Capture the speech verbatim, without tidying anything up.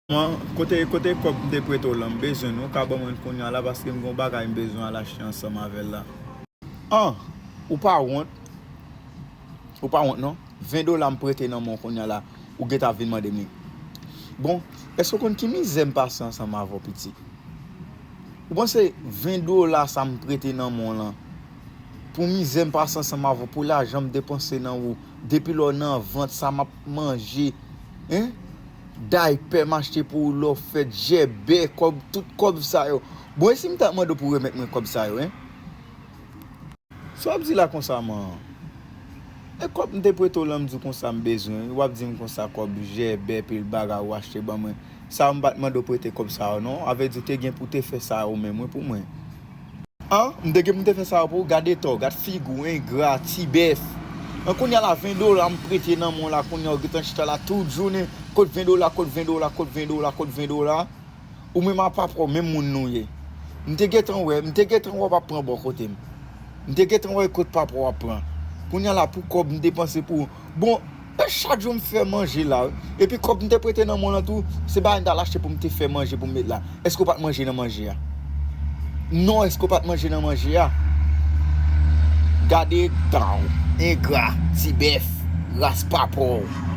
Mwen, kote, kote kòb m te prete w lan, m bezwen l, ou ka ban mwen l kounye a la, paske m gen yon bagay m bezwen al achte ansanm avè l la. An, ou pa wont? Ou pa wont non? Ven dola m prete nan men w kounye a la, ou gentan vin mande m li. Bon, èske w konn ki mizè m pase ansanm avè w, pitit? Ou panse ven dola sa m prete nan men w lan, pou mizè m pase ansanm avè w, pou lajan m depanse nan ou, depi lè w nan vant sa m ap manje, en? Daypè m achte pou ou lè w fèt, jèbè, kòb, tout kòb sa yo. Bon, e si m ta mande w pou w remèt mwen kòb sa yo, en? Sa w ap di la konsa, man? E kòb m te prete w lan, m di w konsa m bezwen, w ap di m konsa kòb jèbè, pil bagay ou achte ban mwen. Sa yo m pa t mande w prete kòb sa yo non. A vle di w te gen pou w te fè sa yo menm, wi, pou mwen. An, m te gen pou m te fè sa yo pou w? Gad eta w, gad figi w, engra, ti bèf. An, kounye a la, ven dola m prete nan men w la, kounye a ou gentan chita la tout jounen. Kot ven dola, kot ven dola, kot ven dola, kot ven dola? Ou menm a papa w, menm moun nou ye. M te gentan wè, m te gentan wè w ap pran bò kote m. M te gentan wè kot papa w ap pran. Kounye a la, pou kòb m depanse pou ou. Bon, e chak jou m fè manje la, wi. Epi kòb m te prete nan men w lan tou, se bagay m t al achte pou m te fè manje pou m met la. Èske w pa t manje nan manje a? Non, èske w pa t manje nan manje a? Gade eta w, engra, ti bèf, ras papa w.